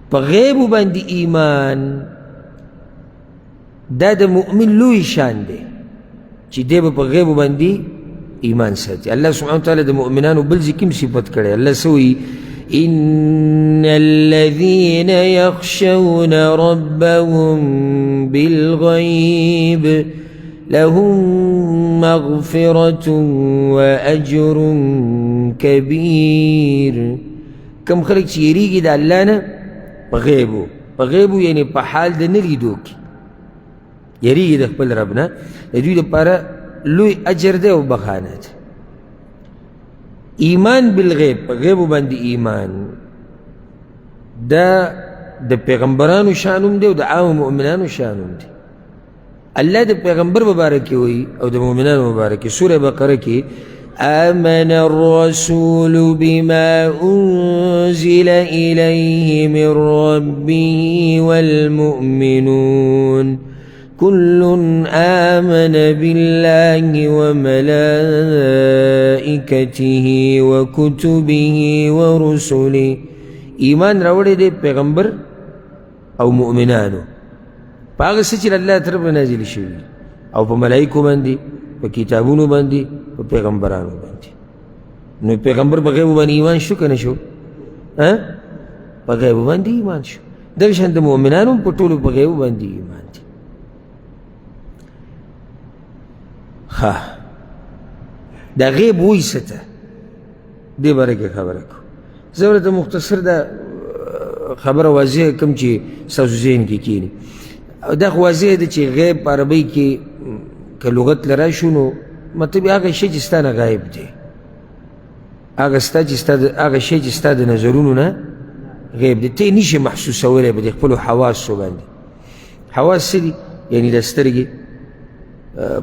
په غیب باندې ایمان دا د مؤمن لوی شان دی چې دی به په غیب باندې ایمان ساتي. الله سبحانه وتعالی د مؤمنانو بل ځای کې هم صفت کړی. الله څه وایي؟ إن الذين يخشون ربهم بالغيب لهم مغفرة وأجر كبير. کم خلک چې یریږي د الله نه په غیبو، په غیبو یعنې په حال د نه لیدو کې یریږي د خپل رب نه، د دوی لپاره لوی اجر دی او بخښنه ده. ایمان بالغیب، په غیبو باندې ایمان، دا د پیغمبرانو شان هم دی او د عامو مؤمنانو شان هم دی. الله د پیغمبر مبارک وایي او د مؤمنانو مبارک. سوره بقره کې آمن الرسول بما أنزل إليه من ربه والمؤمنون كل آمن بالله وملائكته وكتبه ورسله. ایمان راوړی دی پیغمبر او مؤمنانو په هغه څه چې له الله طرف نه نازل شوي، او په ملایکو باندې، په کتابونو باندې، په پیغمبرانو باندې. نو پیغمبر په غیبو باندې ایمان شو که نه شو؟ په غیبو باندې ایمان شو. دغه شان د مؤمنانو په ټولو په غیبو باندې ایمان دی. ښه، دا غیب وایي څه ته؟ دې باره کې خبره کوو. زه ورته مختصر دا خبره واضح کوم چې ستاسو ذهن کې کښېني. دا خو واضح ده چې غیب په عربۍ کې که لغت له راشو نو مطلب هغه شی چې ستا نه غایب دی، هغه ستا چې ستا هغه شی چې ستا د نظرونو نه غیب دی، ته یې نشې محسوسولی په دې خپلو حواسو باندې. حواس څه دي؟ یعنې د سترګې،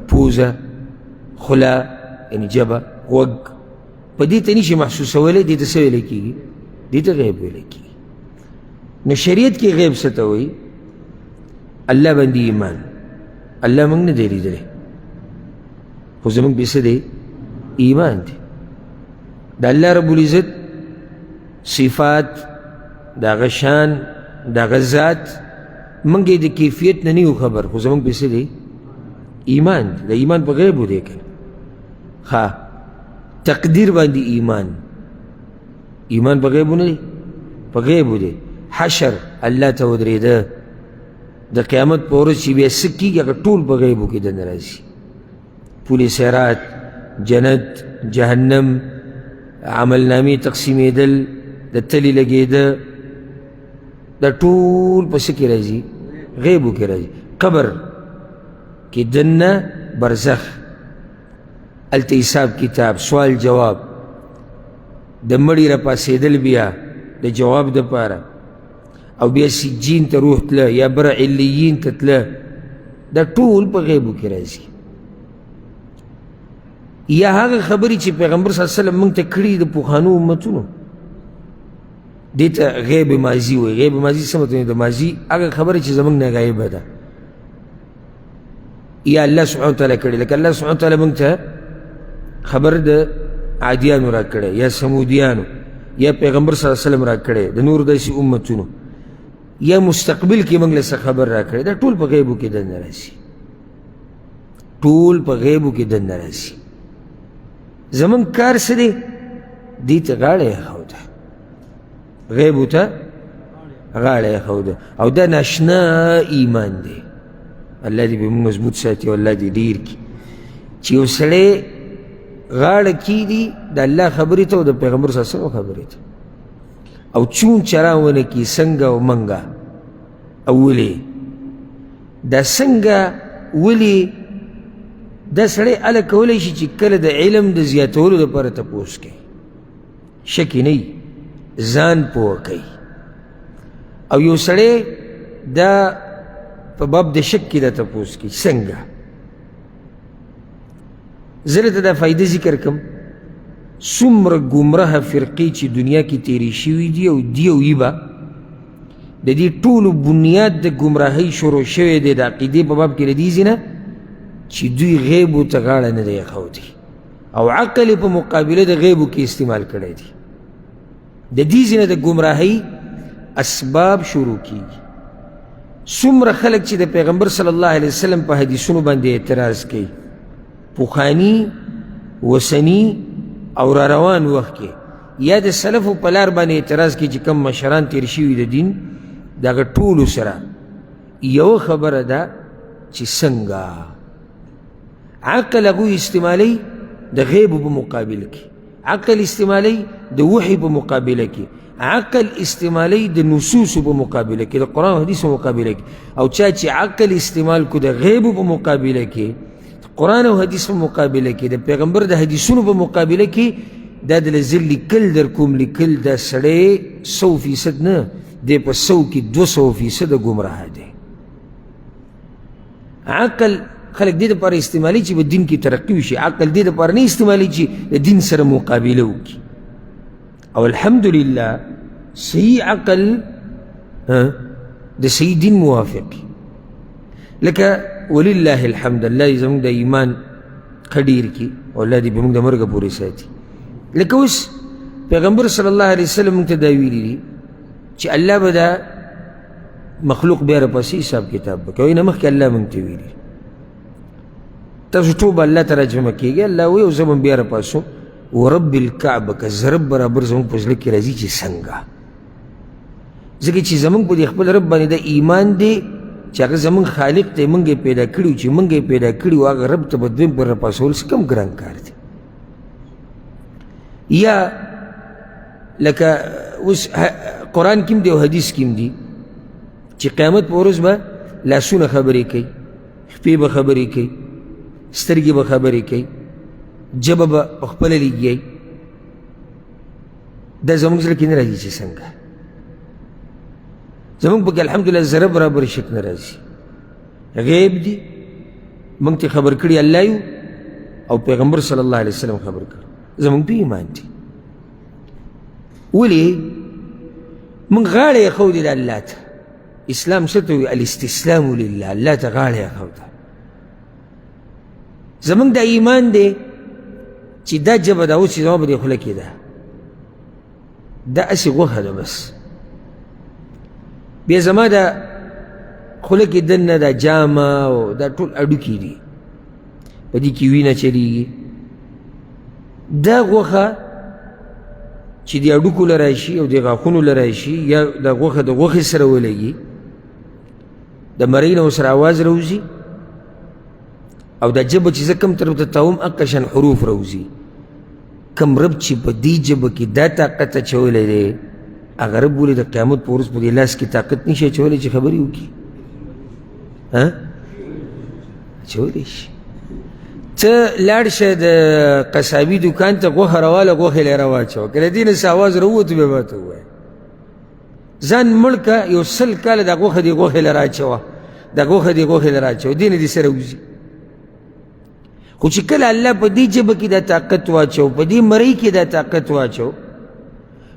پوزه، خوله، یعنې ژبه، غوږ، په دې ته نشي محسوسولی. دې ته څه ویلی کېږي؟ دې ته غیب ویلی کېږي. نو شریعت کې غیب څه ته وایي؟ الله باندې ایمان. الله موږ نه دی لیدلی، خو زموږ پې څه دی؟ ایمان دی. د الله رب العزت صفات، د هغه شان، د هغه ذات، موږ یې د کیفیت نه نه یو خبر، خو زموږ پې څه دی؟ ایمان دی. د ایمان په غیبو دی که نه. ښه، تقدیر باندې ایمان، ایمان په غیبو نه دی، په غیبو دی. حشر، الله ته ودرېده، د قیامت په ورځ چې بیا څه کېږي هغه ټول په غیبو کې دننه راځي. پولې صراط، جنت، جهنم، عملنامې تقسیمېدل، د تلې لګېده، دا ټول په څه کې راځي؟ غیبو کې راځي. قبر کې دننه برزخ، هلته حساب کتاب، سوال جواب، د مړي راپاڅېدل بیا د جواب دپاره، او بیا سجین ته روح تله یا بر علیین ته تله، دا ټول په غیبو کې راځي. یا هغه خبرې چې پیغمبر صلی الله علیه وسلم موږ ته کړي د پخوانو امتونو، دې ته غیب ماضي وایي. غیب ماضي څه مطلب؟ د ماضي هغه خبره چې زموږ نه غایبه ده، یا الله سبحانه وتعالی کړې. لکه الله سبحانه وتعالی موږ ته خبر د عادیانو را کړی، یا سمودیانو، یا پیغمبر صلی الله علیه وسلم را کړی، د نور داسې امتونو، یا مستقبل کې موږ له څه خبر را کړی، دا ټول په غیبو کې دننه راځي. ټول په غیبو کې دننه راځي. زمونږ کار څه دی؟ دې ته غاړه ایښوده، غیبو ته غاړه ایښوده، او دا ناشنا ایمان دی. الله دې به موږ مضبوط ساتي او الله دې ډېر کړي چې یو سړی غاړه کیږي د الله خبرې ته او د پیغمبر صلی الله علیه وسلم خبرې ته، او چون چرا ونه کړي څنګه او منګه او ولې دا څنګه ولې، دا سړی هله کولی شي چې کله د علم د زیاتولو دپاره تپوس کوي، شک یې نه وي، ځان پوه کوي. او یو سړی دا په باب د شک کې دا تپوس کوي څنګه. زه درته دا فایده ذکر کوم. څومره ګمراه فرقې چې دنیا کې تیرې شوي دي او دي او یي به، د دې ټولو بنیاد د ګمراهۍ شروع شوی دی د عقیدې په باب کې له دې ځای نه چې دوی غیبو ته غاړه نه دی ایښودې او عقل یې په مقابله د غیبو کې استعمال کړی دی. د دې ځای نه د ګمراهۍ اسباب شروع کیږي. څومره خلک چې د پیغمبر صلی الله علیه وسلم په حدیثونو باندې اعتراض کوي، پخواني، اوسني او را روان وخت کې، یا د سلفو په لار باندې اعتراض کوي چې کوم مشران تېر شوي د دین، د هغه ټولو سره یوه خبره ده چې څنګه عقل هغوی استعمالوي د غیب په مقابل کې، عقل استعمالوي د وحي په مقابله کې، عقل استعمالوي د نصوصو په مقابله کې، د قرآن او حدیث په مقابله کې. او چا چې عقل استعمال کو د غیب په مقابله کې، قرآن او حدیث په مقابله کې، د پیغمبر د حدیثونو په مقابله کې، دا د زه لیکل در کوم، لیکل دا سړی 100% نه دی، په 100 کې 200% ګمراه دی. عقل خلک دې دپاره استعمالوي چې په دین کې ترقي وشي، عقل دې دپاره نه استعمالوي چې د دین سره مقابله وکړي. او الحمدلله صحیح عقل د صحیح دین موافق. لکه ولله الحمد، الله دې زموږ د ایمان ښه ډېر کړي او الله دې به موږ د مرګه پورې ساتي. لکه اوس پیغمبر صلی الله علیه وسلم موږ ته دا ویلي دي چې الله به دا مخلوق بیا راپسې حساب کتاب به کوي. نه مخکې الله موږ ته ویلي تاسو ټول به الله ته راجمع کېږئ، الله وایي او زه به بیا راپاڅوم. ورب الکعبه که ضرب برابر زموږ په زړه کې راځي چې څنګه، ځکه چې زموږ په دې خپل رب باندې د ایمان دی چې هغه زموږ خالق دی، موږ یې پیدا کړي، چې موږ یې پیدا کړي هغه رب ته به دویم پر راپاڅول څه کم ګران کار دی. یا لکه اوس قرآن کې هم دی او حدیث کې هم دی چې قیامت په ورځ به لاسونه خبرې کوي، خپې به خبرې کوي، سترګې به خبرې کوي، ژبه به په خپله لګیږي. دا زموږ زړه کې نه راځي چې څنګه، زموږ پکې الحمدلله ذره برابر شک نه راځي. غیب دی، موږ ته خبر کړي الله یو او پیغمبر صلی الله علیه وسلم خبر کړي، زموږ په ایمان دی. ولې موږ غاړه یې ښودې ده الله ته؟ اسلام څه ته وایي؟ الاستسلام لله، الله ته غاړه یې ښوده. زموږ دا ایمان دی چې دا ژبه ده اوس چې زما په دې خوله کې ده، دا هسې غوښه ده بس، بیا زما د خوله کې دننه دا جامه او دا ټول هډوکي دي، په دې کې وینه چلیږي. دا غوښه چې د هډوکو له راشي او د غاښونو له راشي، یا د غوښه د غوښې سره ولګي، د مرۍ نه ورسره اواز راوځي، او دا ژبه چې زه کوم طرف ته تاوم هقه شان حروف راوځي. کوم رب چې په دې ژبه کې دا طاقت اچولی دی، هغه رب ولې د قیامت په ورځ په دې لاس کې طاقت نشي اچولی چې خبرې وکړي؟ اچولی شي. ته لاړ شه د قصابي دوکان ته غوښه راواله، غوښې له راواچوه، که له دې نه څه اواز راووتو بیا ماته ووایه. ځان مړ که یو 100 کاله دا غوښه دې غوښې له راچوه، دا غوښه دې غوښې له راچوه، دې نه دې سره وځي. خو چې کله الله په دې ژبه کې دا طاقت واچو، په دې مرۍ کې دا طاقت واچو،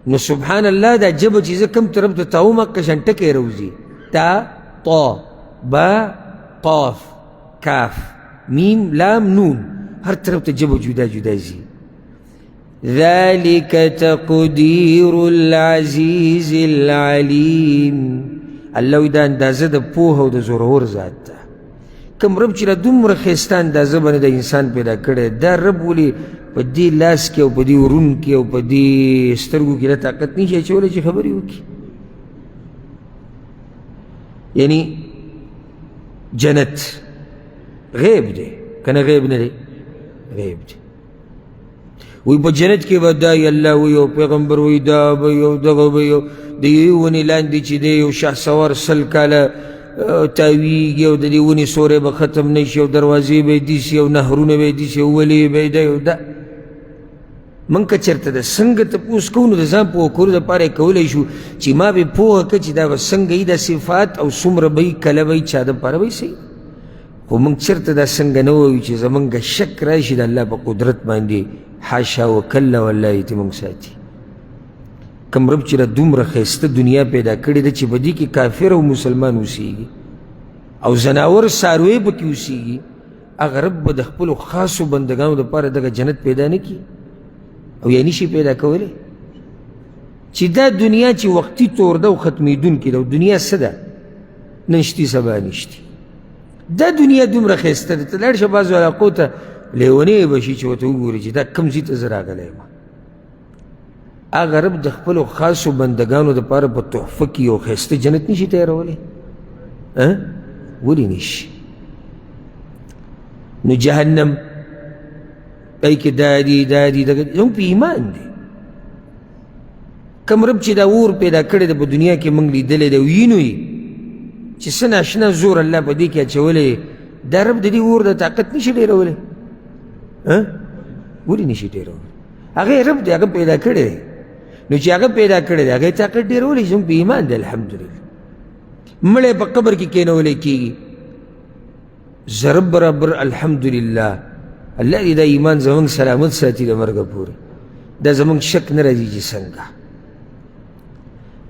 نو سبحان الله دا ژبه چې زه کوم طرف ته تاوم هقه شان ټکی راوځي، تا، طا، با، قاف، کاف، میم، لام، نون، هر طرف ته ژبه جدا جدا ځي. ذلك تقدیر العزیز العلیم. الله وایي دا اندازه د پوهه او د زورور ذات ده. کوم رب چې دا دومره ښایسته اندازه باندې د انسان پیدا کړی، دا رب ولې په دې لاس کې او په دې ورون کې او په دې سترګو کې دا طاقت نشي اچولی چې خبرې وکړي؟ یعنی جنت غیب دی که نه؟ غیب نه دی، غیب دی. وی په جنت کې به دا الله وي او پیغمبر وي، دا به یو دغه به یو د یوې ونې لاندې چې دی یو شهسوار 100 کاله تاویږي، او د دې ونې سوری به ختم نه شي، او دروازې به یې دي او نهرونه به یې دي او ولې به یې دی او دا. موږ که چېرته د څنګه تپوس کوو، نو د ځان پوه کولو دپاره یې کولی شو چې ما به پوهه کړه چې دا به څنګه وي دا صفات، او څومره به وي، کله به وي، چا دپاره به یې څه وي. خو موږ چېرته دا څنګه نه وایو چې زموږ شک راشي د الله په قدرت باندې، حاشا وکلا، والله یې ترې موږ ساتي. کوم رب چې دا دومره ښایسته دنیا پیدا کړې ده چې په دې کې کافر او مسلمان اوسېږي او ځناور څاروی پکې اوسېږي، هغه رب به د خپلو خاصو بندګانو دپاره دغه جنت پیدا نه کړي او یا نشي پیدا کولی. چې دا دنیا چې وقتي طور ده او ختمېدونکې ده، او دنیا څه ده؟ نن شتي سبا نشتي. دا دنیا دومره ښایسته ده، ته لاړ شه بعضو علاقو ته لیونی به شي چې ورته وګوري چې دا کوم ځای ته زه راغلی یم. هغه رب د خپلو خاصو بندګانو دپاره په تحفه کې یو ښایسته جنت نشي تیارولی؟ ولې نشي؟ نو جهنم پای کې دا دي دا دي دا زموږ په ایمان دی. کوم رب چې دا اور پیدا کړی دی په دنیا کې موږ لیدلی دی، وینو یې چې څه ناشنا زور الله په دې کې اچولی، دا رب د دې اور د طاقت نشي ډېرولی؟ ولې نشي ډېرولی؟ هغه رب دی، هغه پیدا کړی دی. نو چې هغه پیدا کړی دی، هغه طاقت ډېرولی زموږ په ایمان دی الحمدلله. مړی په قبر کې کېنولی کېږي ضرب برابر الحمدلله. الله دې دا ایمان زموږ سلامت ساتي د مرګه پورې، دا زموږ شک نه راځي چې څنګه.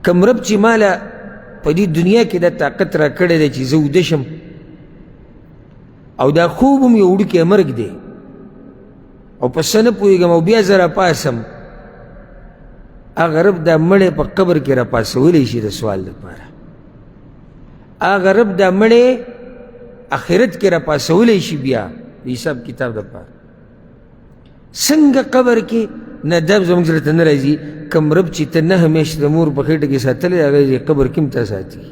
کوم رب چې ماله په دې دنیا کې دا طاقت را کړی دی چې زه ویده شم، او دا خوب هم یو وړوکی مرګ دی، او په څه نه پوهېږم او بیا زه راپاڅم، هغه رب دا مړی په قبر کې راپاڅولی شي د سوال دپاره. هغه رب دا مړی آخرت کې راپاڅولی شي بیا د حساب کتاب دپاره. څنګه قبر کې؟ نه، دا زموږ زړه ته نه راځي. کوم رب چې ته 9 میاشتې د مور په خېټه کې ساتلی، هغه دې قبر کې هم تا ساتي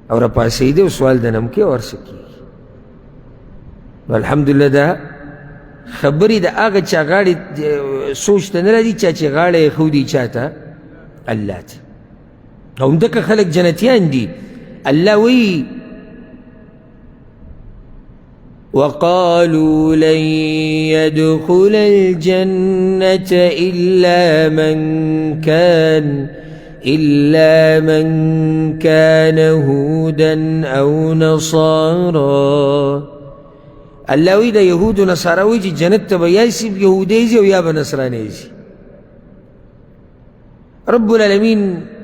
او راپاڅېدی او سوال د نه هم کوي او هر څه کېږي. نو الحمدلله دا خبرې د هغه چا غاړې سوچ ته نه راځي چا چې غاړه یې ښودي چا ته؟ الله ته. او همدغه خلک جنتیان دي. الله وایي وقالوا لن يدخل الجنة إلا من كان هودا أو نصارى. الله وی دا یهود و نصارا وی چې جنت ته به یا صرف یهودی ځي او یا به نصراني ځي. رب العالمین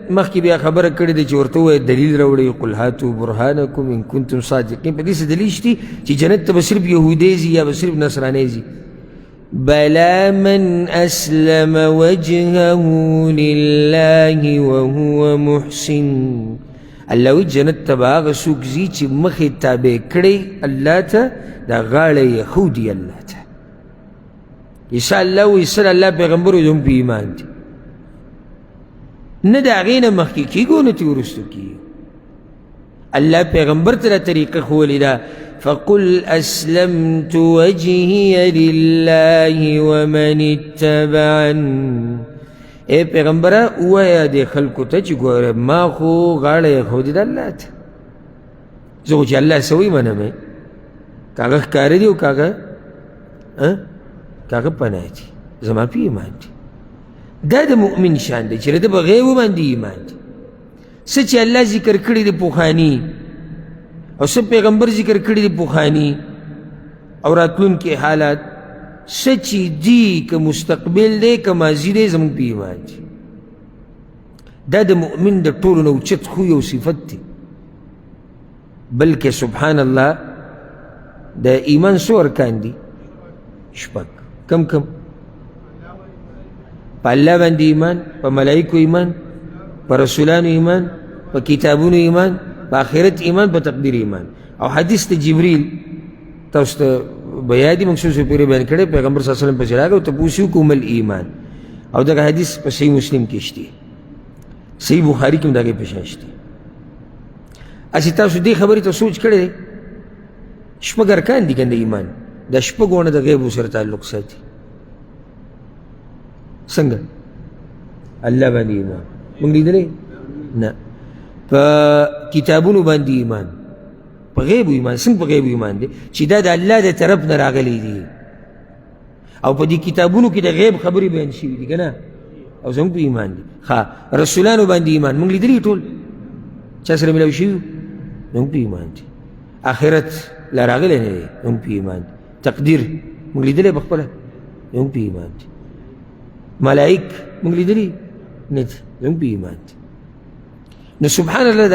مخکې بیا خبره کړې ده چې ورته ووایه دلیل راوړئ، قل هاتو برهانکم ان کنتم صادقین. په دې څه دلیل شتي چې جنت ته به صرف یهودی ځي یا به صرف نصرانی ځي؟ بلا من اسلم وجهه لله وهو محسن. الله وایي جنت ته به هغه څوک ځي چې مخ یې تابع کړی الله ته، دا غاړه یې ښودي الله ته. عیسی الله وایي سره الله پیغمبر وایي زموږ په ایمان دي، نه د هغې نه مخکې کېږو نه ترې وروستو کېږو. الله پیغمبر ته دا طریقه ښوولې ده، فقل اسلمت وجهي لله ومن اتبعن. ای پیغمبره ووایه دې خلکو ته چې ګوره ما خو غاړه یې ښودې ده الله ته، زه خو چې الله څه وایي منم یې، که هغه ښکاره دي او که هغه پناه دي، زما په ایمان دي. دا د مؤمن شان دی چې د ده په غیبو باندې ایمان دی. څه چې الله ذکر کړي دي پخواني او څه پیغمبر ذکر کړي دي پخواني او راتلونکي حالات، څه چې دي که مستقبل دی که ماضي دی، زموږ په ایمان دي. دا د مؤمن د ټولو نه اوچت خوی او صفت دی. بلکې سبحان الله د ایمان څو ارکان دي؟ شپږ. کم کم؟ په الله باندې ایمان، په ملایکو ایمان، په رسولانو ایمان، په کتابونو ایمان، په آخرت ایمان، په تقدیر ایمان. او حدیث ته جبریل تاسو ته بیا دي موږ څو څو پېرې بیان کړی، پیغمبر صلی الله علیه وسلم پسې راغی او تپوس یې وکړو ما الایمان، او دغه حدیث په صحیح مسلم کې شته، صحیح بخاري کې هم د هغې په شان شته. هسې تاسو دې خبرې ته سوچ کړی دی، شپږ ارکان دي که د ایمان، دا شپږ ونه د غیبو سره تعلق ساتي. څنګه؟ الله باندې ایمان موږ لیدلی نه، په کتابونو باندې ایمان، په غیبو ایمان. څنګه په غیبو ایمان دی؟ چې دا د الله د طرف نه راغلی دی او په دې کتابونو کې د غیب خبرې بیان شوي دي که نه، او زموږ په ایمان دي. ښه، رسولانو باندې ایمان موږ لیدلي ټول، چا سره میلاو شوي؟ زموږ په ایمان دي. آخرت لا راغلی نه دی، زموږ په ایمان دي. تقدیر موږ لیدلی په خپله، زموږ په ایمان دي. ملائک موږ لیدلي نه دي، زموږ په ایمان دي. نو سبحان الله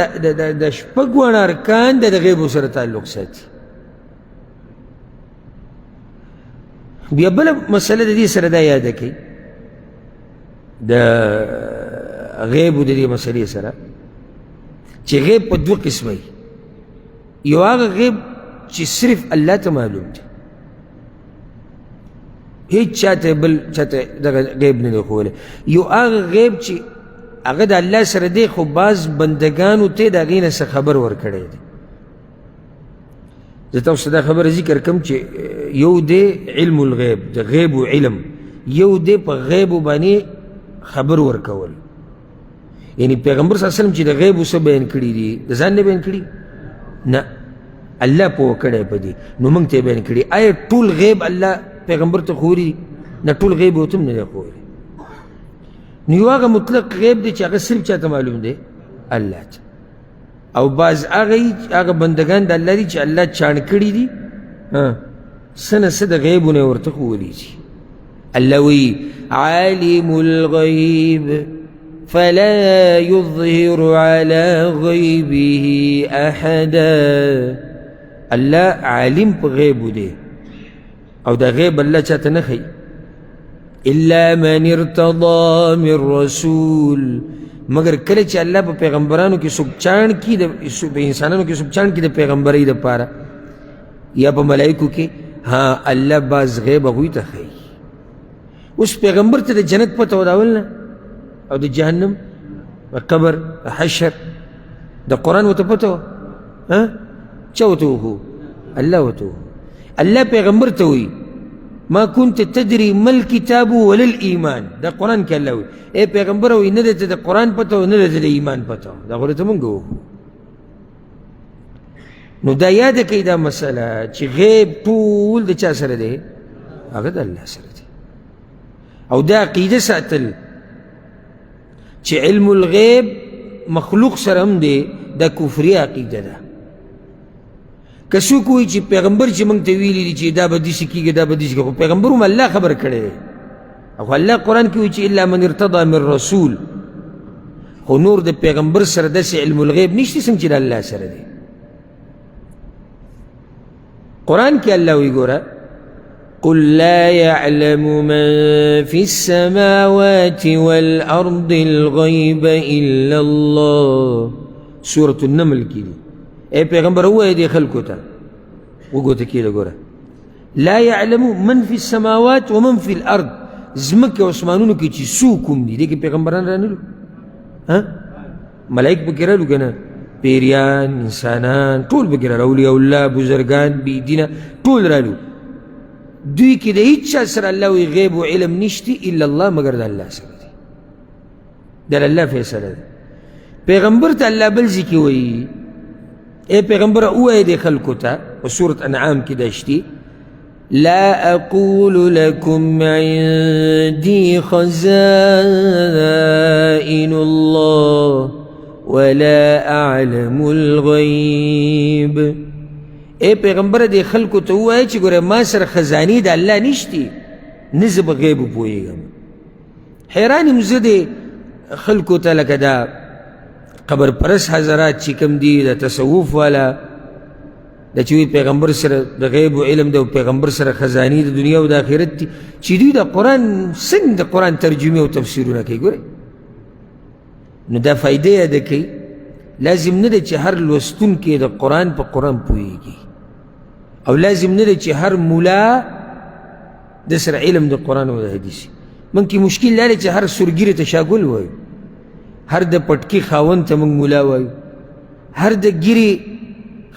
د شپږ واړه ارکان د غیبو سره تعلق ساتي. بیا بله مسله د دې سره دا یاده کړئ، د غیب د دې مسلې سره چې غیب په دوه قسمه وي. یو هغه غیب چې صرف الله ته معلوم دی، هیڅ چاته بل چاته دغه غیب نه دی ښوولی. یو هغه غیب چې هغه د الله سره دی، خو بعض بندګانو ته د هغې نه څه خبر ورکړی دی. زه تاسو ته دا خبره ذکر کوم چې یو دی علم الغیب، د غیب علم، یو دی په غیبو باندې خبر ورکول. یعنی پیغمبر صلی الله علیه وسلم چې د غیبو څه بیان کړي دي، د ځان نه بیان کړي نه، الله پوه کړی په دې، نو موږ ته یې بیان کړي. آیا ټول غیب الله پیغمبر ته ښوولي؟ نه، ټول غیب ورته هم نه دی ښوولی. نو یو هغه مطلق غیب دی چې هغه صرف چا ته معلوم دی؟ الله ته. او بعض هغه بندګان د الله دي چې الله چاڼ کړي دي، څه نه څه د غیبو نه یې ورته ښوولي دي. الله وایي عالم الغیب فلا يظهر على غيبه أحدا. الله عالم په غیبو دی، او دا غیب الله چاته نه ښیي الا من ارتضى من رسول. مګر کله چې الله په پیغمبرانو کې څوک چاڼ کړي، په انسانانو کې څوک چاڼ کړي د پیغمبرۍ دپاره یا په ملایکو کې، ها الله بعض غیب هغوی ته ښیي. اوس پیغمبر ته د جنت پته وه د اول نه، او د جهنم، د قبر، د حشر، د قرآن ورته پته وه. چا ورته وښو؟ الله ورته وښو. الله پیغمبر ته وایي ما كنت تدري ما الكتاب ولا الإيمان. دا قرآن کې الله وایي ای پیغمبر وایي نه درته د قرآن پته وه، نه درته د ایمان پته وه، دا خو درته مونږ وښو. نو دا یاده کړئ دا مسله چې غیب ټول د چا سره دی؟ هغه د الله سره دی. او دا عقیده ساتل چې علم الغیب مخلوق سره هم دی، دا کفري عقیده ده. که څوک وایي چې پیغمبر چې موږ ته ویلي دي چې دا به داسې کېږي، دا به داسې کېږي، خو پیغمبر هم الله خبر کړی دی. خو الله قرآن کې وایي چې الا من ارتضی من رسول، خو نور د پیغمبر سره داسې علم الغیب نشته څنګه چې د الله سره دی. قرآن کې الله وایي ګوره قل لا يعلم من في السماوات والأرض الغيب إلا الله. سورة النمل کې دي. ای پیغمبر ووایه دې خلکو ته، وګوته کېده ګوره، لا يعلم من في السماوات ومن في الأرض، ځمکې او اسمانونو کې چې څوک هم دي، دې کې پیغمبران رانلو، ملایک پکې رالو که نه، پیریان، انسانان ټول پکې رالو، اولیاء الله، بزرګان، بېدینه ټول رالو. دوی کې د هیڅ چا سره الله وایي غیب و علم نشتی الا الله، مګر د الله سره دی. دا د الله فیصله ده. پیغمبر ته الله بل ځای کې وایي ای پیغمبر ووایه دې خلکو ته، په سورت انعام کې دا شتي، لا أقول لكم عندي خزائن الله ولا أعلم الغيب. ای پیغمبر دې خلکو ته ووایه چې ګوره ما سره خزانې د الله نشتي، نه زه په غیبو پوهېږم. حیران یم زه دې خلکو ته، لکه دا قبر پرست حضرات چې کوم دي، د تصوف والا، د چې وایي پیغمبر سره د غیب و علم دی او پیغمبر سره خزانې د دنیا او د آخرت دي، چې دوی د قرآن څنګه د قرآن ترجمې او تفسیرونه کوي. ګورئ نو دا فایده یاده کوي، لازم نه ده چې هر لوستونکی د قرآن په قرآن پوهېږي، او لازم نه ده چې هر مولا د سره علم د قرآن او د حدیث. موږ کې مشکل دا دی چې هر سورګیري ته شاګل وایو، هر د پټکي خاوند ته موږ مولا وایو، هر د ګیري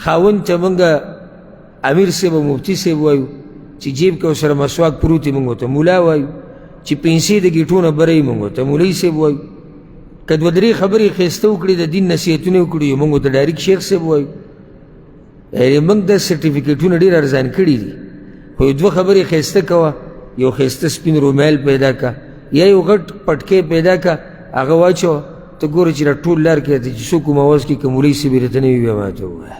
خاوند ته موږ امیر صاحب او مفتي صاحب وایو، چې جیب کې ورسره مسواک پروت وي موږ ورته مولا وایو، چې پنسې د ګیټو نه بری موږ ورته مولوي صاحب وایو، که دوه درې خبرې ښایسته وکړي د دین نصیحتونه وکړي موږ ورته ډایرک شیخ صاحب وایو. یعنې موږ دا سرټیفیکیټونه ډېر ارزان کړي دي، خو یو دوه خبرې ښایسته کوه، یو ښایسته سپین رومیال پیدا که یا یو غټ پټکی پیدا که هغه واچوه، ته ګوره چې دا ټول لار کې راته چې څوک کوم اواز کوي که مولوي صاحب یې راته نه وي بیا ماته ووایه.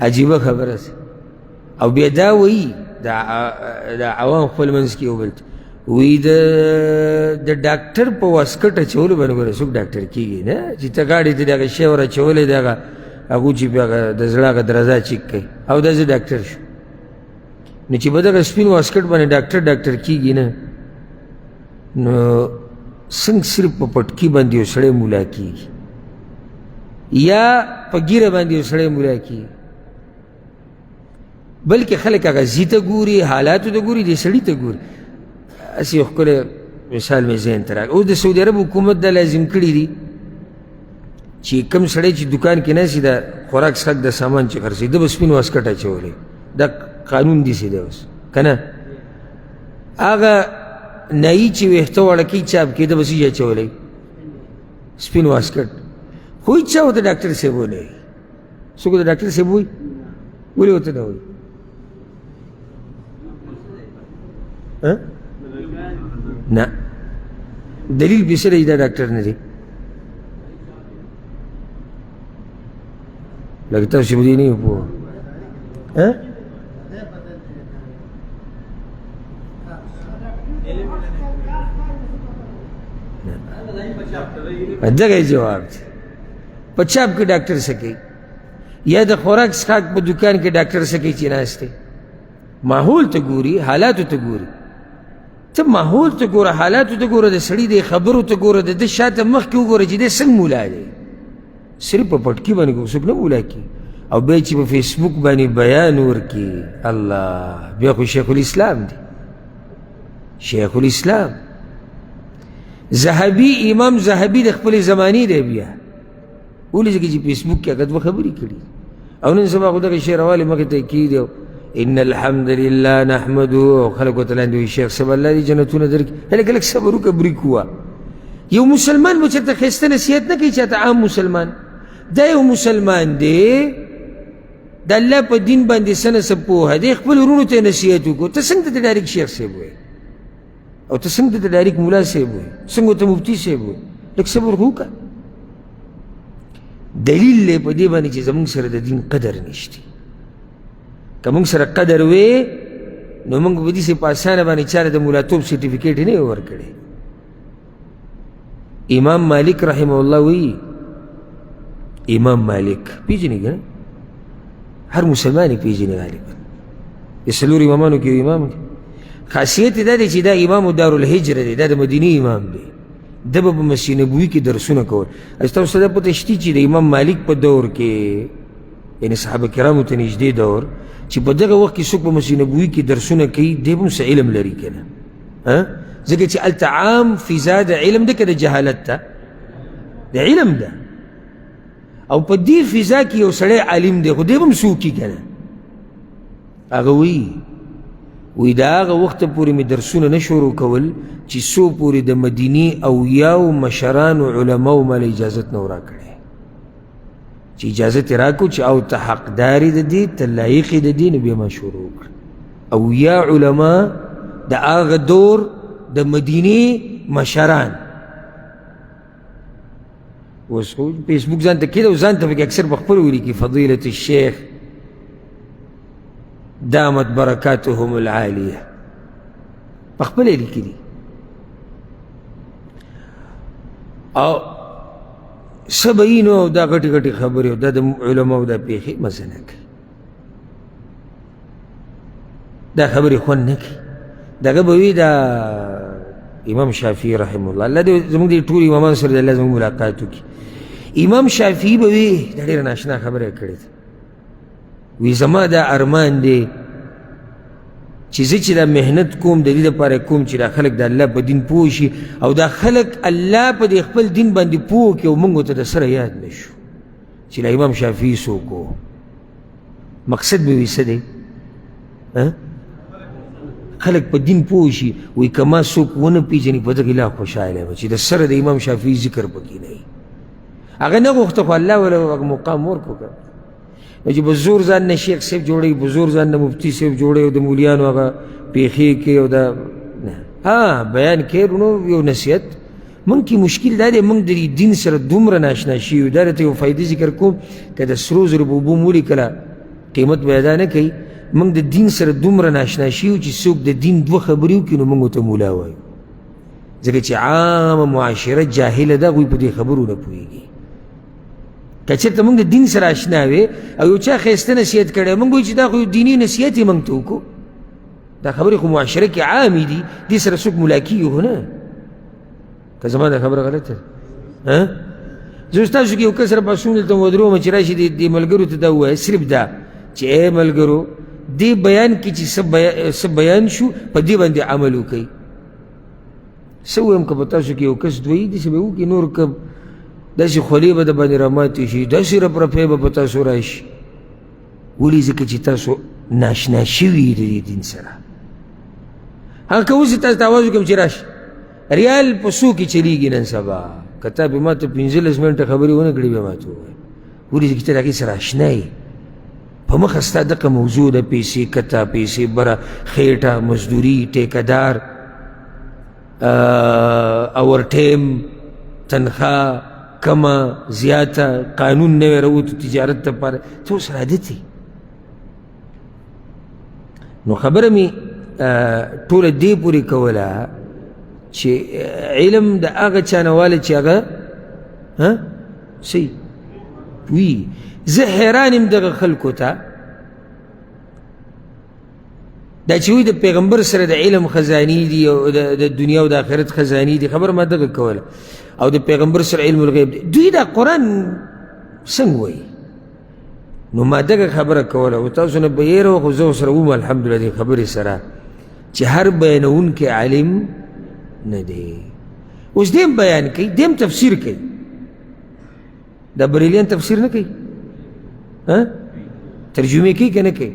عجیبه خبره ده. او بیا دا وایي دا عوام خپل منځ کې یو بل ته وایي د ډاکټر په واسکټ اچولو باندې ګوره څوک ډاکټر کېږي نه، چې ته غاړې ته دغه شی ور اچولی دغه هغو چې بیا د زړه هغه درزا چیک کوي او دا زه ډاکټر شو. نو چې په دغه سپین واسکټ باندې ډاکټر ډاکټر کېږي نه، نو څنګه صرف په پټکي باندې یو سړی ملا کېږي یا په ږیره باندې یو سړی ملا کېږي، بلکې خلک هغه ځي ته ګوري، حالاتو ته ګوري، دې سړي ته ګوري. هسې یو ښکلی مثال مې ذهن ته راغی. اوس د سعودي عرب حکومت دا لازم کړي دي چې کوم سړی چې دکان کې ناست د خوراک څښاک د سامان چې خرڅوي، ده به سپین واسکټ اچولی، دا قانون داسې دی اوس که نه. هغه نایي چې ویښته واړه کوي چاپ کې، ده به څه شي اچولی؟ سپین واسکټ. خو هېچا ورته ډاکټر صاحب ونه وایي. څوک ورته ډاکټر صاحب وایي؟ ولې ورته نه وایي؟ نه، دلیل پې څه دی؟ دا ډاکټر نه دی. لکه تاسو په دې نه یو پوه. دغه یې جواب دی. په چاپ کې ډاکټر څه کوي؟ یا د خوراک څښاک په دکان کې ډاکټر څه کوي چې ناست دی؟ ماحول ته ګوري، حالاتو ته ګوري. ته ماحول ته ګوره، حالاتو ته ګوره، د سړي د خبرو ته ګوره، د ده شاته مخکې وګوره چې دی څنګه ملا دی. صرف په پټکي باندې څوک نه ملا کېږي. او بیا چې په فیسبوک باندې بیان ورکړي، الله، بیا خو شیخ الاسلام دی. شیخ الاسلام ذهبي، امام ذهبي د خپلې زمانې دی. بیا ولې؟ ځکه چې فیسبوک کې هغه دوه خبرې کړي. او نن سبا خو دغه شی راوالي مخې ته یې کېږدي، ان الحمد لله نحمده، او خلکو ته لاندې وایي شیخ صاحب الله دې جنتونه درکړي. هلکه لږ صبر وکړه، بریک ووه. یو مسلمان به چېرته ښایسته نصیحت نه کوي چاته، عام مسلمان. دا یو مسلمان دی، د الله په دین باندې څه نه څه پوهه دی، خپل وروڼو ته یې نصیحت وکړو. ته څنګه ته ډایرک شیخ صاحب وایې؟ او ته څنګه ته ډایرک ملا صاحب وایې؟ څنګه ته مفتي صاحب وایې؟ لږ صبر خو وکړه. دلیل دی په دې باندې چې زموږ سره د دین قدر نشته. که موږ سره قدر وي نو موږ به داسې په اسانه باندې چا له د ملاتوب سرټیفیکیټ نه ورکړی. امام مالک رحمه الله وایي، امام مالک پېژنې که نه؟ هر مسلمان یې پېژني غالبا، د څلور امامانو کې یو امام دی. خاصیت یې دا دی چې دا امام دارالهجره دی، دا د مدینې امام دی. ده به په مسجد نبوي کې درسونه کول. تاسو ته دا پته شته چې د امام مالک په دور کې، یعنې صحابه کرامو ته نږدې دور، چې په دغه وخت کې څوک په مسجد نبوي کې درسونه کوي، دی به هم څه علم لري که نه؟ ځکه چې هلته عام فضا د علم ده که د جهالت ده؟ د علم ده. او په دې فضا کې یو سړی عالم دی، خو دی به هم څوک که نه؟ هغه وایي د هغه وخته پورې مې درسونه نه شروع کول چې څو پورې د مدینې او یاو مشرانو علماو ماله اجازت نه راکړی. چې اجازت یې راکړو چې او ته حقدار یې د دې، ته لایق یې د دې، نو بیا ما شروع وکړه. او یا علما د هغه دور د مدینې مشران. اوس خو فیسبوک ځان ته کېده او ځان ته پکې اکثر په خپلو ولیکي فضیلة الشیخ دامت برکاتهم العالیه، په خپله یې لیکلي. او څه به یي نو دا غټې غټې خبرې او دا د علماو دا پېښې مزه نه کوي، دا خبرې خوند نه کوي. دغه به وي دا امام شافعي رحمه الله، الله دې زموږ دې ټولو امامانو سره د الله زموږ ملاقات وکړي. امام شافعي به وي، دا ډېره ناشنا خبره یې کړې ده، وي زما دا ارمان دی چې زه چې دا محنت کوم د دې لپاره کوم چې دا خلک د الله په دین پوه شي، او دا خلک الله په دې خپل دین باندې پوه کړي، او موږ ورته د سره یاد نه شو چې له امام شافعي څوک و. مقصد به وي څه دی؟ خلک په دین پوه شي. وایي که ما څوک ونه پېژني په دغې لا خوشحاله یم چې د سره د امام شافعي ذکر پکې نه وي. هغه نه غوښته خو الله وله هغه مقام ورکړو که نو چې په زور ځان نه شیخ صاحب جوړوي، په زور ځان نه مفتي صاحب جوړوي، او د مولیانو هغه پېښې کوي او دا نه ها بیان کوي نو یو نصیحت. موږ کې مشکل دا دی، موږ د دین سره دومره ناشنا شوي یو. دا درته یو فایده ذکر کوم، که د سرو زرو په اوبو مو ولیکله قیمت به ادا نه کوي. موږ د دین سره دومره ناشنا شوي یو چې څوک د دین دوه خبرې وکړي نو موږ ورته مولا وایو، ځکه چې عامه معاشره جاهله ده، هغوی په دې خبرو نه پوهېږي. که چېرته موږ د دین سره آشنا وي او یو چا ښایسته نصیحت کړی، موږ وایو چې دا خو یو دیني نصیحت یې موږ ته وکړو. دا خبرې خو معاشره کې عامې دي، دې سره څوک ملا کېږي خو نه. که زما دا خبره غلطه ده؟ زه اوس تاسو کې یو کس راپاڅوم، دلته ودروم چې راشي دې ملګرو ته دا ووایه، صرف دا چې ای ملګرو، دې بیان کې چې څه بیان شو په دې باندې عمل وکړئ. څه ووایم که په تاسو کې یو کس دوی داسې به وکړي، نور که داسې خولې به د باندې راماتې شي، داسې رپرپی به په تاسو راشي. ولې؟ ځکه چې تاسو ناشنا شوي د دې دین سره. هغه که اوس تاسو ته اواز وکړم چې راشي، ریال په څو کې چلیږي نن سبا، که تا به ما ته 15 منټه خبرې ونه کړې بیا ما ته ووایه. ولې؟ ځکه چې ته د هغې سره اشنا یې. په مخه ستا دغه موضوع ده، پیسې کته، پیسې بره، خېټه، مزدوري، ټیکهدار، اور ټایم، تنخوا کمه زیاته، قانون نوی راووتو تجارت لپاره، ته اوس عادت یې. نو خبره مې ټوله دې پورې کوله چې علم د هغه چا نه واله چې هغه صحیح وي. زه حیران یم دغه خلکو ته دا چې وایي د پیغمبر سره د علم خزانې دي او د دنیا او د آخرت خزانې دي. خبره ما دغه کوله، او د پیغمبر سره علم الغیب دی. دوی دا قرآن څنګه وایي؟ نو ما دغه خبره کوله، او تاسو نه به یېره وه، خو زه ورسره وم الحمدلله دې خبرې سره چې هر بیانوونکی عالم نه دی. اوس دیم بیان کوي، دیم تفسیر کوي، دا بریلیان تفسیر نه کوي، ترجمې کوي که نه کوي؟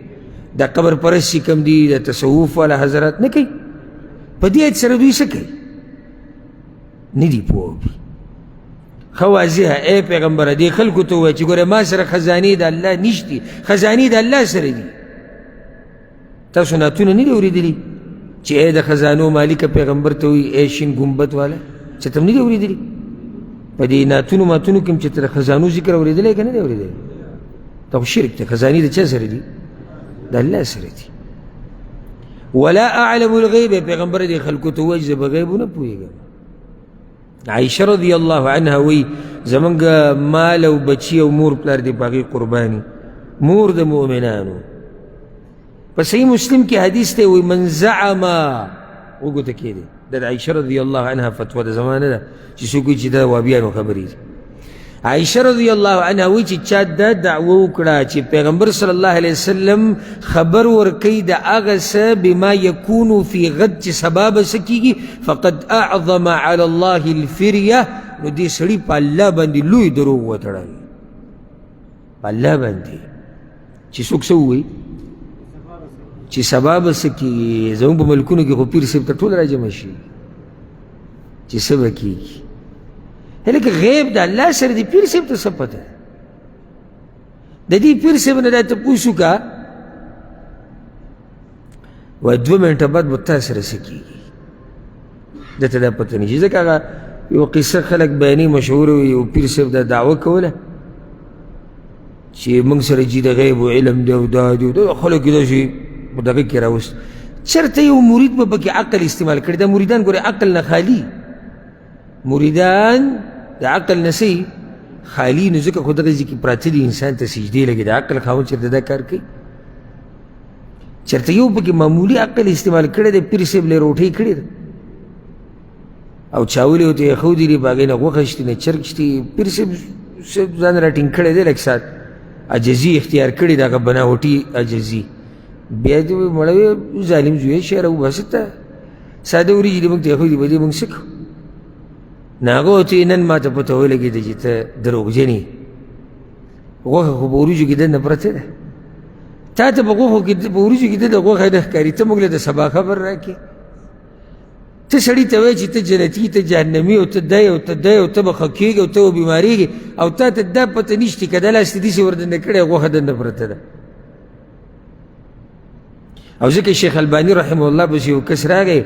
دا قبر پرست چې کوم دي، د تصوف والا حضرات نه کوي. په دې آیت سره دوی څه کوي؟ نه دي پوه. ښه واضحه، ای پیغمبره دې خلکو ته ووایه چې ګوره ما سره خزانې د الله نشتي، خزانې د الله سره دي. تاسو نعتونه نه دي اورېدلي چې ای د خزانو مالکه پیغمبر ته وایي ای شین ګنبد والا؟ چې ته هم نه دي اورېدلي؟ په دې نعتونو ماتونو کې هم چې ته د خزانو ذکر اورېدلی که نه دی اورېدلی؟ دا خو شرک دی. خزانې د چا سره دي؟ د الله سره دي. ولا اعلم الغیب، پیغمبر دې خلکو ته ووایه چې زه په غیبو نه پوهېږم. عایشه رضی الله عنها وایي زمونږ مال او بچي او مور پلار دې په هغې قرباني، مور د مؤمنانو. په صحیح مسلم کې حدیث دی، وایي من زعم، وګوته کې دی، دا د عایشه رضی الله عنها فتوا ده، زمانه ده چې څوک وایي چې دا وابیانو خبرې دي. عایشه رضی الله عنها وایي چې چا دا دعوه وکړه چې پیغمبر صلی الله علیه وسلم خبر ورکوي د هغه څه بما یکون فی غد چې سبا به څه کېږي، فقد اعظم علی الله الفریه، نو دې سړي په الله باندې لوی دروغ وتړل. په الله باندې چې څوک څه ووایي چې سبا به څه کېږي، زموږ په ملکونو کې خو پیر صاحب ته ټول راجمع شي چې څه به کېږي. هلکه غیب د الله سره دی، پیر صاحب ته څه پته ده؟ د دې پیر صاحب نه دا تپوس وکړه، وایي 2 منټه بعد به تا سره څه کېږي، ده ته دا پته نشي. ځکه هغه یو قصه خلک بیانې مشهوره وي، یو پیر صاحب دا دعوه کوله چې موږ سره جي د غیب و علم دی او دا دی او دا، خلک یې داسې په دغه کې راوست. چېرته یو مرید به پکې عقل استعمال کړي. دا مریدان ګورې عقل نه خالي، مریدان د عقل نه څه خالي، نو ځکه خو دغه ځای کې پراته دي، انسان ته سجدې لګي. د عقل خاوند چېرته دا کار کوي؟ چېرته یو پکې معمولي عقل استعمال کړی دی، پیر صاحب له روټۍ کړې ده او چاولې ورته یې ښودلي دي، په هغې نه غوښه شتي نه چرګ شتي، پیر صاحب ځان راټینګ کړی دی، لږ ساعت عاجزي اختیار کړې ده، هغه بناوټي عاجزي. بیا دې وایي مړه وې ظالم زویه شی راوباسه ته ساده وریجې دې موږ ته ایښودي، په دې موږ څه کوو؟ نو هغه ورته وایي نن ما ته پته ولګېده چې ته دروغجن یې، غوښه خو په وریجو کې دننه پرته ده، تا ته په غوښو کې په وریجو کې دننه غوښه نه ښکاري، ته موږ له د سبا خبر راکړې. ته سړي ته وایې چې ته جنتي، ته جهنمي، او ته دی او ته دی او ته به ښه کېږې او ته به بیمارېږې، او تا ته دا پته نشته که دا لاس دې داسې ور دننه کړی غوښه دننه پرته ده. او ځکه شیخ الباني رحمه الله پسې یو کس راغی،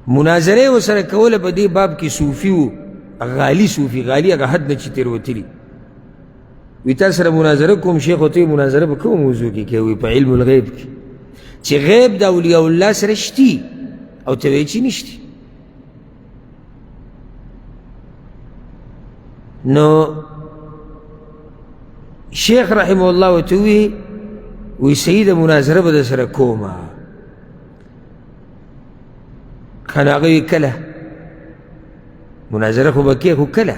مناظره یې ورسره کوله په دې باب کې، صوفي و، غالي صوفي، غالي هغه حد نه چې تېروتلي. وی تا سره مناظره کوم شیخ، ورته وایي مناظره په کومه موضوع کې کوي؟ په علم الغیب کې، چې غیب د اولیاء الله سره شتي او ته وایې چې نشتي. نو شیخ رحمه الله ورته ووایي، وایي صحیح ده مناظره به در سره کومه. ښه نو هغه وایي کله مناظره خو به کوې خو کله؟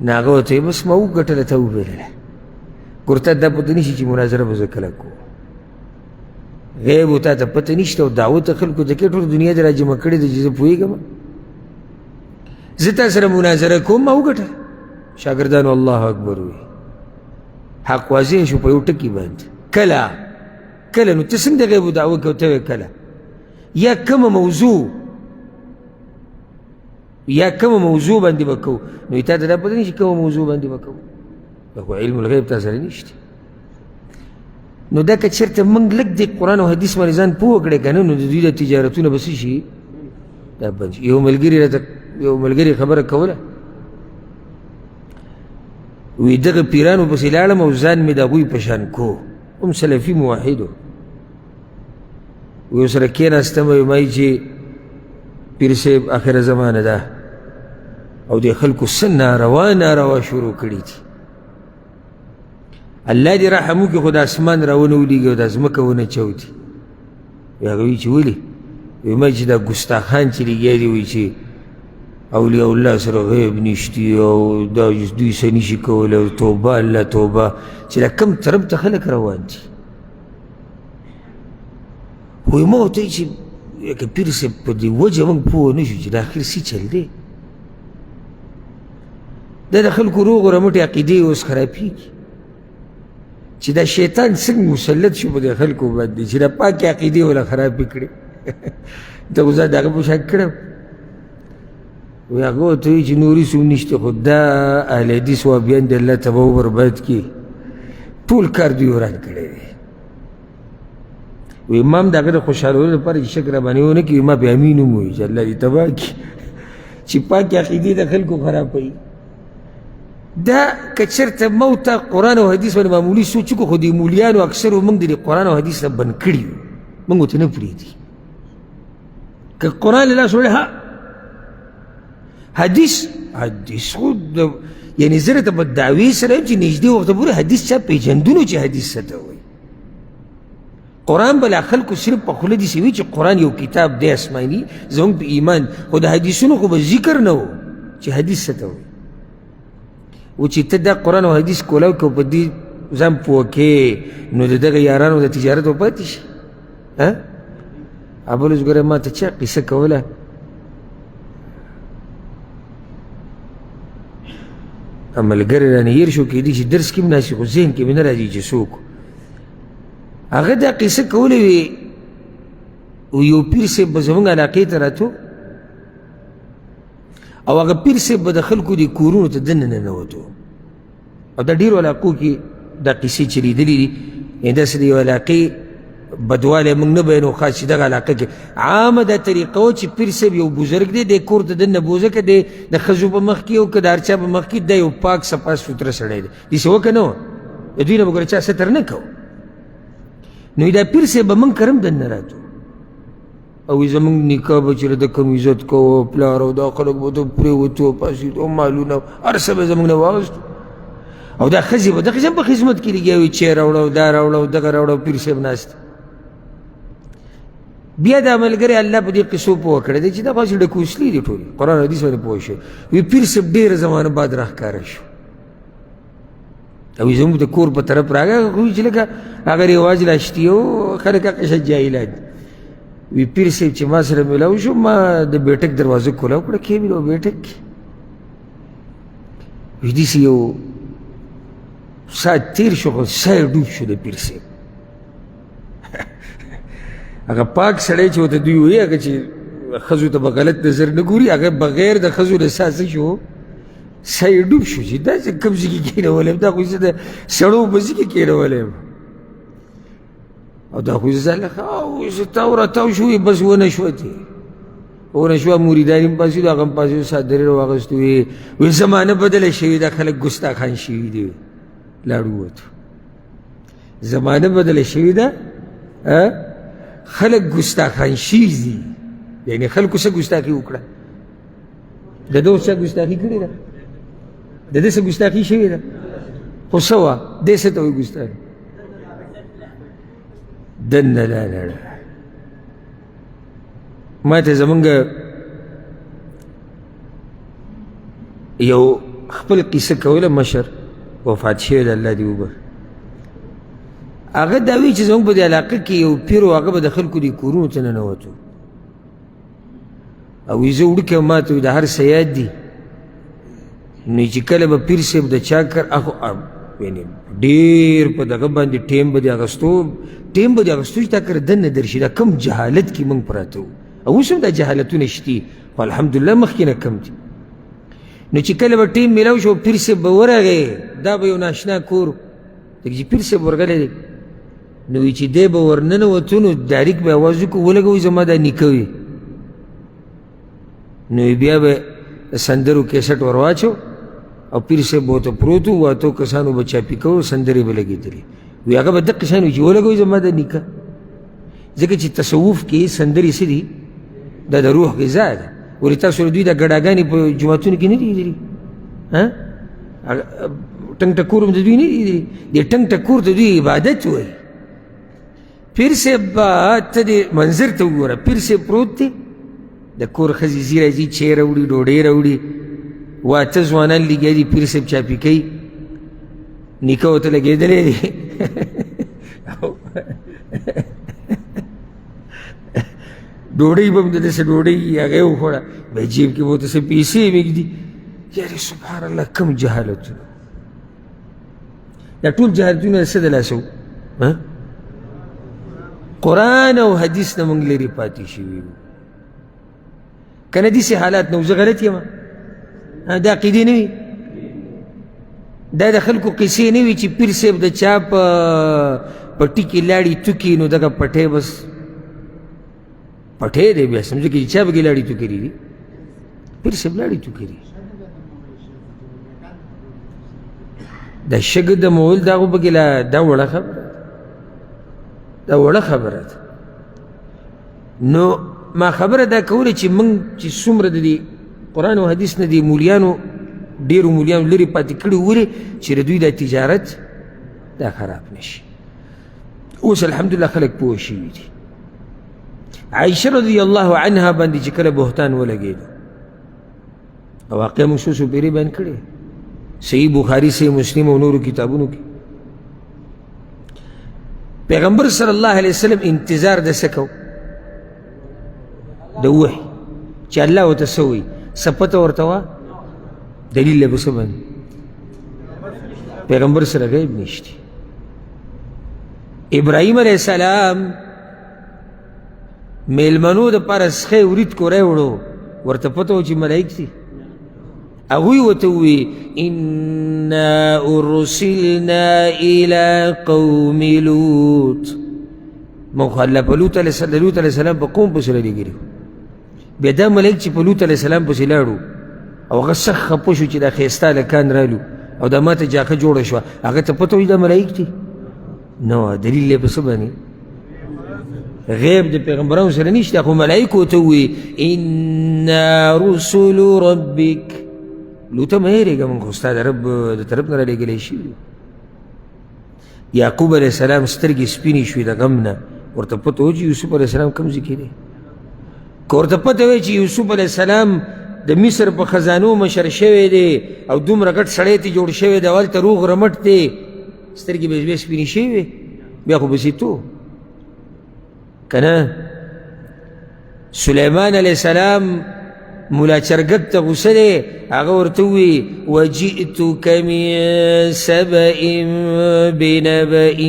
نو هغه ورته وایي بس ما وګټله تا وبېلله. ګور تا دا پته نشي چې مناظره به زه کله کوم. غیب تا ته پته نشته او دعوت خلکو ته کوې، ټوله دنیا دې راجمع کړې ده چې زه پوهېږم، زه تا سره مناظره کوم، ما وګټله. شاګردانو الله اکبر وي، حق واضح شو په یو ټکي باندې. کله کله نو ته څنګه د غیبو دعوه کوې؟ ته وایې کله، یا کومه موضوع، یا کومه موضوع باندې به کوو. نو تا ته دا پته نشي کومه موضوع باندې به کوو، دا خو علم الغیب تا سره نشته. نو دا که چېرته موږ لږ د قرآن او حدیث باندې ځان پوه کړی که نه، نو د دوی د تجارتونه به څه شي؟ دا بند شي. یو ملګري راته یو ملګري خبره کوله، وی دغه پیرانو پسې لاړم او ځان مې د هغوی په شان کو، هم سلفي موحد و. وی سره کېناستم، وی ما چې پیر صاحب اخره زمانه ده او د خلکو څه ناروا ناروا شروع کړي دي، الله دې رحم وکړي خو د اسمان راونه ولیږي او د ځمکه ونه چاودي. وی هغه وایي چې ولې؟ وایي ما چې دا ګستاخان چې لګیا دي، وایي چې اولیاء الله سره غیب نشتي او دا دوی څه نشي کولی او توبه الله توبه، چې دا کوم طرف ته خلک روان دي. خو ما ورته وایي چې لکه پیر صاحب په دې وجه موږ پوه نه شو چې دا اخر څه چل دی. دا د خلکو روغ رمټې عقیدې اوس خرابېږي، چې دا شیطان څنګه مسلط شو په دې خلکو باندې چې دا پاکې عقیدې وله خرابې کړې. ته خو ځان د هغه په شان کړی. وایي هغه ورته وایي چې نور هېڅ هم نشته، خو دا اهل حدیث وهابیان دې الله تباه و برباد کړي، ټول کار دوی وران کړی دی. وایي ما هم د هغه د خوشحالولو لپاره چې شک راباندې ونه کړي، ما پرې امین هم ووایي چې الله دې تباه کړي چې پاکې عقیدې د خلکو خرابوي. دا که چېرته مو ته قرآن او حدیث باندې معمولي سوچ وکړو، خو دې مولیانو اکثرو موږ د قرآن او حدیث نه بند کړي یو، موږ ورته نه پرېږدي. که قرآن له لاسه وړي، ها حدیث، حدیث خو یعنې زه درته په دعوې سره یم چې نږدې وخته پورې حدیث چا پېژندونو چې حدیث څه ته وایي. قرآن به لا خلکو صرف په خوله داسې وي چې قرآن یو کتاب دی آسماني زموږ په ایمان، خو د حدیثونو خو به ذکر نه و چې حدیث څه ته وایي. و چې ته دا قرآن او حدیث کولاو که په دې ځان پوه کړې، نو د دغه یارانو د تجارت به پاتې شي. ها ابل اوس ګوره ما ته چا قصه کوله، ملګری رانه هېر شو، کېدای شي درس کې هم ناست خو ذهن کې مې نه راځي چې څوک. هغه دا قصه کولې وي، یو پیر صاحب به زموږ علاقې ته راتو او هغه پیر صاحب به د خلکو د کورونو ته دننه ننوتو. او دا ډېرو علاقو کې دا قصې چلېدلې دي، یعنې داسې د یو علاقې بدوالی موږ نه بیانو، خاص چې دغه علاقه کې عامه دا طریقه وه چې پیر صاحب یو بزرګ دی، دی کور ته دننه بوځه، که دی د ښځو په مخ کې او که د هر چا په مخ کې، دی یو پاک صفا سوتره سړی دی. داسې وه که نه وه؟ د دوی نه به ګوره چا ستر نه کوو. نو دا پیر صاحب به موږ کره هم دننه راتو او زموږ نیکه به چې د کوم عزت کوو پلار او دا خلک به ته پرېوتو پاڅېدو مالونه هر څه به زموږ نه واخیستو. او دا ښځې به دغسې هم په خدمت کې لګیا وي، چای راوړه او دا راوړه او دغه راوړه او پیر صاحب ناست. بیا دا ملګری الله په دې قصو پوه کړی دی چې دا خو هسې ډکوسلي دي ټولې، قرآن حدیث باندې پوه شوی. وي پیر صاحب ډېره زمانه بعد راښکاره شو او زموږ د کور په طرف راغی، خو چې لکه هغه رواج لا شتي او خلک هغه جاهلان دي. وی پیر صاحب چې ما سره میلاو شو، ما د بیټک دروازه کولاو کړه، کې مې بیټک کې وی داسې یو ساعت تېر شو، خو ساه یې ډوب شو د پیر صاحب. هغه پاک سړی چې ورته دوی وایي، هغه چې ښځو ته به غلط نظر نه ګوري، هغه بغیر د ښځو له ساه څه شو، ساه یې ډوب شو چې دا چې کوم ځای کې کښېنولی، دا خو زه د سړو په ځای کې کښېنولی یم او دا خو زه له او زه تاو راتاو شو، بس ونه شوه ترې ونه شوه. مریدان هم پاڅېدو، هغه هم پاڅېدو، څادر یې راواخېستو، وی زمانه بدله شوې ده، خلک ګستاخان شوي دي. لاړ ووتو، زمانه بدله شوې ده، خلک ګستاخان شوي دي. یعنې خلکو څه ګستاخي وکړه؟ د ده څه ګستاخي کړې ده؟ د ده څه ګستاخي شوې ده؟ خو څه وه؟ دی څه ته وایي ګستاخي؟ دننه لاړه. ما ته زمونږ یو خپل قصه کوله، مشر وفات شوی دی، الله دې وبخښي. هغه دا وایي چې زموږ په دې علاقه کې یو پیر و، هغه به د خلکو دې کورونو ته ننوتو او وایي زه وړوکی وم، ما ته وایي د هر څه یاد دي. نو چې کله به پیر صاحب د چا کر اخو یعنې ډېر په دغه باندې ټیم به دې اخیستو، ټیم به دې اخیستو چې تا کره دننه درشي. دا کم جهالت کې موږ پراته وو، او اوس هم دا جهالتونه شتي، خو الحمدلله مخکې نه کم دي. نو چې کله به ټیم میلاو شو، پیر صاحب به ورغی، دا به یو ناشنا کور ځکه چې پیر صاحب ورغلی دی. نو وایي چې دی به ورننوتو، نو ډایرک به اواز وکړو، ولګوئ زما دا نیکه وي. نو بیا به د سندرو کیسټ ور واچو او پیر صاحب به ورته پروت و، اتو کسانو به چاپي کوو، سندرې به لګېدلې. وایي هغه به دقه شان وي چې ولګوئ زما د نیکه، ځکه چې تصوف کې سندرې څه دي؟ دا د روح غذا ده. ولې تاسو له دوی دا ګډاګانې په جوماتونو کې نه دي لیدلي؟ ټنګ ټکور هم د دوی نه دي لیدلي. دې ټنګ ټکور ته دوی عبادت وایي. پیر صاحب به ته دې منظر ته وګوره، پیر صاحب پروت دی، د کور ښځې ځي راځي، چای راوړي، ډوډۍ راوړي، واته ځوانان لګیا دي، پیر صاحب چاپي کوي، نیکه ورته لګېدلی دی. ډوډۍ به هم د داسې ډوډۍ هغه یې وخوړه، بیا جیب کې به ورته څه پیسې هم ږدي. یارې سبحان الله، کم جهالتونه! دا ټول جهالتونه څه د لاسه وو؟ قرآن او حدیث نه موږ لرې پاتې شوي وو. که نه داسې حالات نه وو، زه غلط یم؟ دا عقیدې نه وي، دا د خلکو قصې نه وي چې پیر صاحب د چا په پټي کې لاړې توکي، نو دغه پټی بس پټی دی، بیا سمجه کې چې چا پکې لاړې توکلي دي، پیر صاحب لاړې توکلي. د شګه د مول دا خو پکې لا دا وړه خبره، دا وړه خبره ده. نو ما خبره دا کوله چې موږ چې څومره د دې قرآن او حدیث نه دي مولیانو، ډېرو مولیانو لرې پاتې کړي، ولې چې د دوی دا تجارت دا خراب نه شي. اوس الحمدلله خلک پوه شوي دي. عایشه رضی الله عنها باندې چې کله بهتان ولګېدو، او واقعه موږ څو څو پېرې بیان کړې، صحیح بخاري، صحیح مسلم او نورو کتابونو کې، پیغمبر صلی الله علیه وسلم انتظار د څه کو؟ د وحي چې الله ورته څه وایي، څه پته ورته وه؟ دلیل له په څه باندې؟ پیغمبر سره غیب نشته. ابراهیم علیه السلام میلمنو دپاره سخی ورید کوری وړو، ورته پته وه چې ملایک دي. هغوی ورته وویل انا ارسلنا الی قوم لوط، موږ خو الله په لوط علیه السلام په قوم پسې رالیږلي. بیا دا ملایک چې په لوط علیه السلام پسې لاړو او هغه سخت خفه شو چې دا ښایسته هلکان رالو او دا ماته جاخه جوړه شوه، هغه ته پته وه چې دا ملایک دي؟ نه، دلیل یې په څه باندې؟ غیب د پیغمبرانو سره نشته، خو ملایکو ته ووایي انا رسل ربک. لوته مه یېرېږه، موږ خو ستا د رب د طرف نه رالیږلی شوي یو. یعقوب علیه السلام سترګې سپینې شوې د غم نه، ورته پته وه چې یوسف علیه السلام کوم ځای کې دی. که ورته پته وی چې یوسف علیه السلام د مصر په خزانو مشر شوی دی او دومره غټ سړی ته جوړ شوی دی او هلته روغ رمټ دی، سترګې به یې سپینې شوې وې، بیا خو به ته که نه. سلیمان علیه السلام مولا چرګک ته غوسه دی، هغه ورته ووایي وجئتک من سبأ بنبأ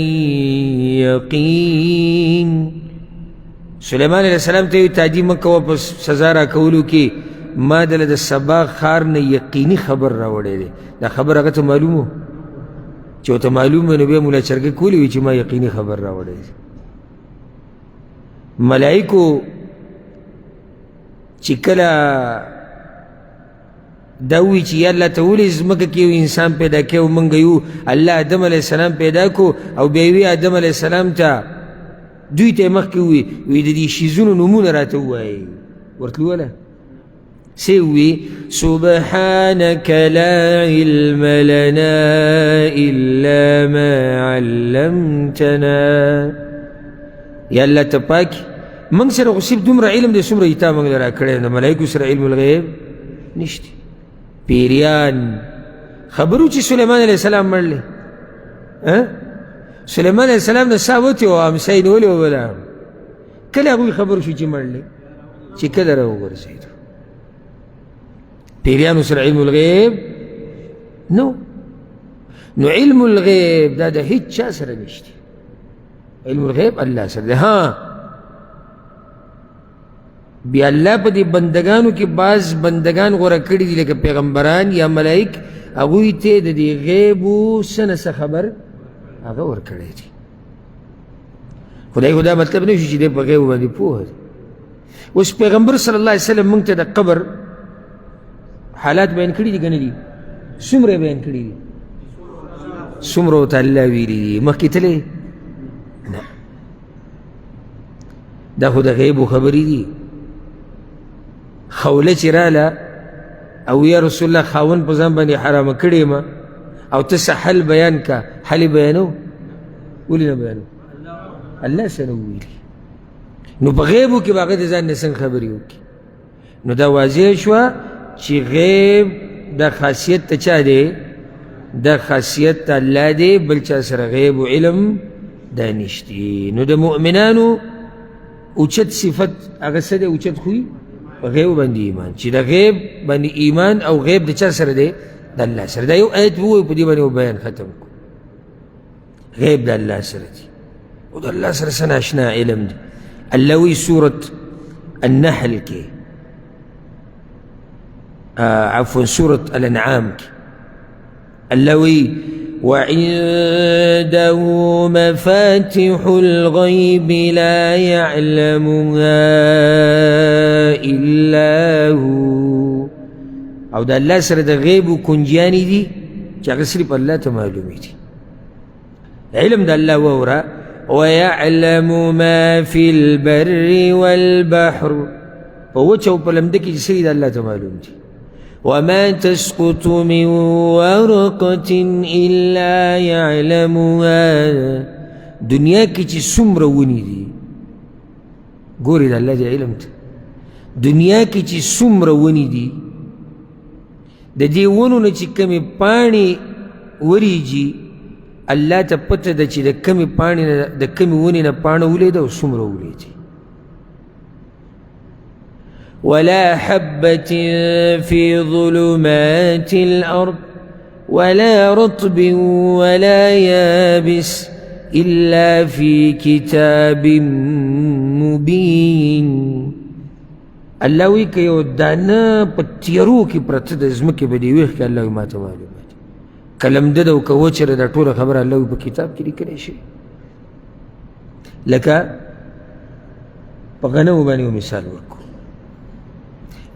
یقین. سلیمان علیه السلام ته یې تادي مه کوه په سزا راکولو کې، ما دله د سبا ښار نه یقیني خبر راوړی دی. دا خبر هغه ته معلوم و، چې ورته معلوم وي نو بیا مولا چرګک ولې وي چې ما یقیني خبر راوړی دی. ملایکو چې کله دا ووایي چې یا الله ته ولې ځمکه کې یو انسان پیدا کړی او موږ یو الله آدم علیه السلام پیدا کړو، او بیا یې وي آدم علیه السلام ته دوی ته یې مخکې ووایي، وایي د دې شیزونو نومونه راته ووایي. ورته وویله څه یې ووایي؟ سبحانک لا علم لنا الا ما علمتنا. یا الله ته پاک، موږ سره خو صرف دومره علم دی څومره چې تا موږ له راکړی، د ملایکو سره علم الغیب نشته. پیریان خبرو چې سلیمان علیه السلام مړ دی، سلیمان علیه السلام نه ساه وتې وه، امسا یې نیولې وه بله. کله هغوی خبر شو چې مړ دی؟ چې کله راوګرځېدو. پیریانو سره علم الغیب نو. نو علم الغیب دا د هیڅ چا سره نشته، علم الغیب الله سره دی. ها بیا الله په دې بندگانو کې بعض بندگان غوره کړي دي لکه پیغمبران یا ملائک، هغوی ته د دې غیبو څه نه څه خبر هغه ورکړی دی. خدای خو دا مطلب نه شو چې دی په غیبو باندې پوهه دی. اوس پیغمبر صلی الله علیه وسلم موږ ته د قبر حالات بیان کړي دي که نه دي؟ څومره یې بیان کړي دي؟ څومره ورته الله ویلي دي؟ مخکې تللی نه. دا خو د غیبو خبرې دي. خوله چې راله او یا رسول الله خاوند په ځان باندې حرامه کړې ما او ته څه حل بیان کا، حل یې بیانو؟ ولې نه بیانو؟ الله سره وویلي. نو په غیبو کې به هغه د ځان نه څنګه خبرې وکړي؟ نو دا واضح شوه چې غیب دا خاصیت ته چا دی؟ دا خاصیت ته الله دی، بل چا سره غیب و علم دا نشتی. نو د مؤمنانو اوچت صفت هغه څه دی؟ اوچت خوی په غیب باندې ایمان، چې د غیب باندې ایمان او غیب د چا سره دی؟ د الله سره. دا یو آیت ووایو، په دې باندې بیان ختم کړو. غیب د الله سره دی او د الله سره څه ناشنا علم دی. الله وی سورة النحل کې، عفوا سورة الأنعام کې الله وی وعنده مفاتح الغيب لا يعلمها إلا هو. او د الله سره د غیبو کنجیانې دي چې هغه صرف الله ته معلومې دي. علم د الله ووره. ويعلم ما في البر والبحر، په وچه او په لمده کې چې څه دي د الله ته معلوم دي. وما تسقط من ورقة إلا يعلمها. دنیا کې چې څومره ونې دي، ګورې د الله دې علم ته، دنیا کې چې څومره ونې دي، د دې ونو نه چې کومې پاڼې وریږي، الله ته پته ده چې د کومې پاڼې نه، د کومې ونې نه پاڼه ولېده او څومره ولېدې. ولا حبة في ظلمات الأرض ولا رطب ولا يابس إلا في كتاب مبين. الله وی که یو دانه په تیارو کې پرته د ځمکې په دې ویښ کې، الله وی ماته معلومه ده، که لمده ده او که وچه ده، دا ټوله خبره الله وی په کتاب کې لیکلی شي. لکه په غنمو باندې یو مثال ورکړو،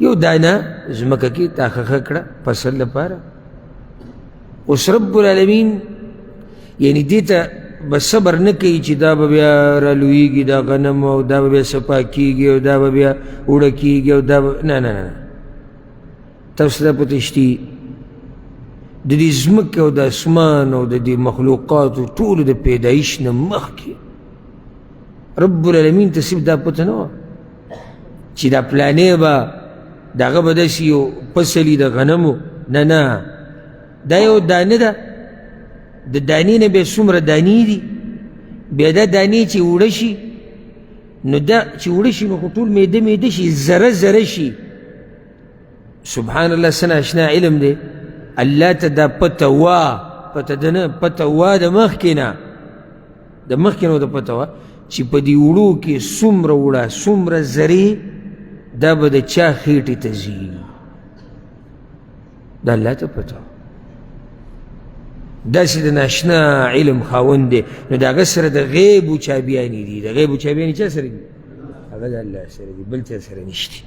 یو دانه ځمکه کې تا ښخه کړه فصل لپاره، اوس رب العالمین یعنی دې ته به صبر نه کوي چې دا به بیا رالویږي دا غنم، او دا به بیا صفا کېږي، او دا به بیا اوړه کېږي، او دا به نه نه نه. تاسو ته پته شتي د دې ځمکې او د اسمان او د دې مخلوقاتو ټولو د پیدایش نه مخکې رب العالمین ته صرف دا پته نه وه چې دا پلانې به د هغه به داسې یو فصل د غنمو، نه نه، دا یو دانه ده، د دانې نه بیا څومره دانې دي، بیا دا دانې چې اوړه شي، نو دا چې اوړه شي نو خو ټول میده میده شي، ذره ذره شي. سبحان الله، څه ناشنا علم دی. الله ته دا پته وه، پته ده نه، پته وه د مخکې نه، د مخکې نه ورته پته وه چې په دې اوړو کې څومره اوړه څومره ذرې دا به د چا خېټې ته ځي، دا الله ته پته وه. داسې د ناشنا علم خاوند دی، نو د هغه سره د غیبو چابیانې دي. د غیبو چابیانې چا سره دي؟ هغه د الله سره دي، بل چا سره نشته.